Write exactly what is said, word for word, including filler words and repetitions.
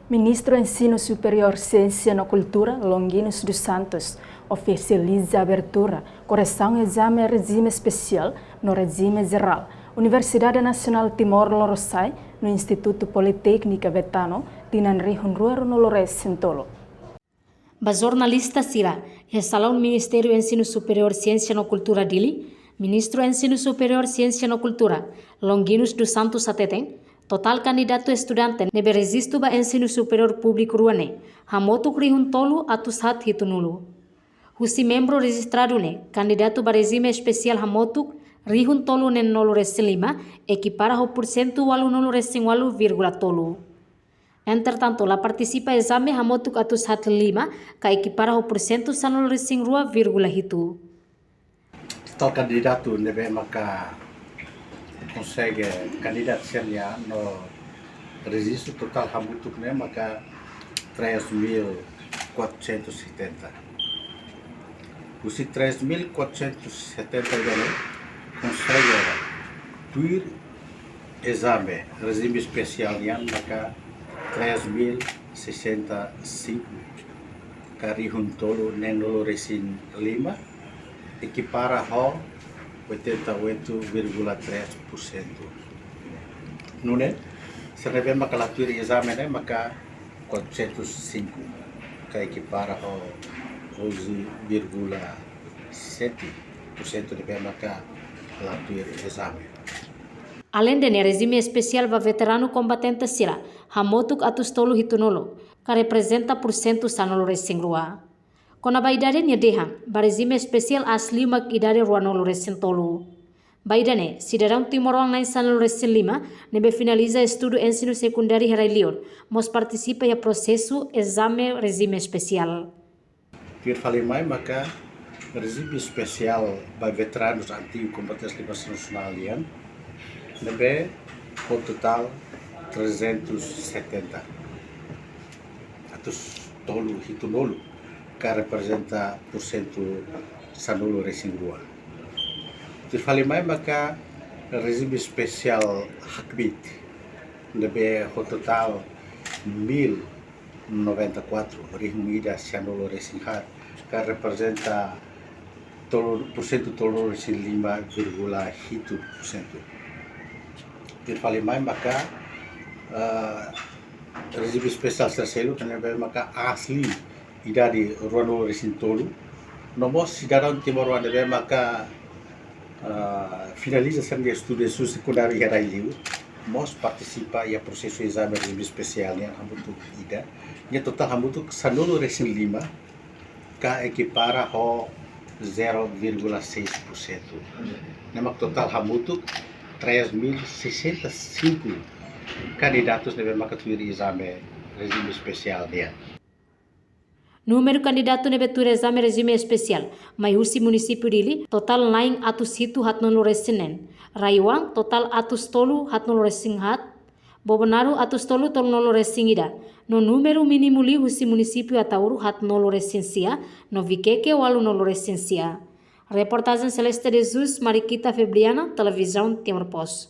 Ministru Ensinu Superiór, Siénsia no Kultura, Longuinus dos Santos, ofisializa abertura korresaun ezame rejime espesiál no rejime jerál Universidade Nasionál Timor Lorosa'e no Institutu Politéknika Betano, tinan rihun rua ruanulu resin tolu. Ba jornalista sira iha salaun Ministériu Ensinu Superiór, Siénsia no Kultura Dili, Ministru Ensinu Superiór, Siénsia no Kultura, Longuinus dos Santos hateten, totál kandidatu estudante ne'ebé rejistu ba ensinu superiór públiku rua ne'e hamutuk rihun tolu atus haat hitunulu. Husi membru rejistradu ne'e, kandidatu ba rejime espesiál hamutuk rihun tolu neenulu resin lima, ekipara ho pursentu ualunulu resin ualu vírgula tolu. Entretantu, la partisipa ezame hamutuk atus haat lima, ka ekipara ho pursentu sanulu resin rua vírgula hitu. Totál kandidatu ne'ebé maka konsege kandidata sira-nia no rejistu totál hamutuk ne'e maka três mil quatrocentos e setenta. Husi três mil quatrocentos e setenta ida-ne'e konsege tuir ezame rejime espesiál nian maka três mil sessenta e cinco, ka rihun tolu neenulu resin lima, ekipara ho oitenta e oito vírgula três por cento. Nune'e, sira ne'ebé maka la tuir ezame ne'e maka quatrocentos e cinco, ka ekipara ho onze vírgula sete por cento ne'ebé maka la tuir ezame. Aleinde ne'e, rejime espesiál ba veteranu kombatente sira hamutuk atus tolu hitunulu, ka reprezenta pursentu sanulu resin rua. Kona-ba idade nia dehan, ba rejime espesiál aas liu mak idade ruanulu resin tolu. Ba ida-ne'e, sidadaun timoroan na'in sanulu resin lima ne'ebé finaliza estudu ensinu sekundáriu iha rai-liur mós partisipa iha prosesu ezame rejime espesiál. Tuir fali mai maka rejime espesiál ba veteranus antigu kombatentes libertasaun nasionál nian ne'ebé ho totál trezentos e setenta, atus tolu hitunulu, ka reprezenta pursentu sanulu resin rua. Tuir fali mai maka rejime espesiál hakbiit ne'ebé ho totál mil noventa e quatro, rihun ida sianulu resin haat, ka reprezenta tolu, pursentu tolunulu resin lima vírgula hitu por cento. Tuir fali mai maka, eh, rejime espesiál sira seluk ne'ebé maka aas liu idade ruanulu resin tolu, no mós sidadaun timoroan ne'ebé maka, ah, finaliza sira-nia estudu ensinu sekundáriu iha rai-liur, mós partisipa iha prosesu ezame rejime espesiál nian hamutuk ida, nia totál hamutuk sanulu resin lima, ka ekipara ho zero vírgula seis por cento. Ne'e mak totál hamutuk três mil sessenta e cinco kandidatus ne'ebé maka tuir ezame rejime espesiál nian. Númeru kandidatu ne'ebé tuir ezame rejime espesiál mai husi munisípiu Dili totál na'in atus hitu haatnulu resin neen, RAEOA totál atus tolu haatnulu resin haat, Bobonaro atus tolu tolunulu resin ida, no númeru mínimu liu husi munisípiu Ataúro haatnulu resin sia, no Viqueque ualunulu resin sia. Reportajen Celeste de Jesus, Mariquita Febriana, Televizaun Timor Post.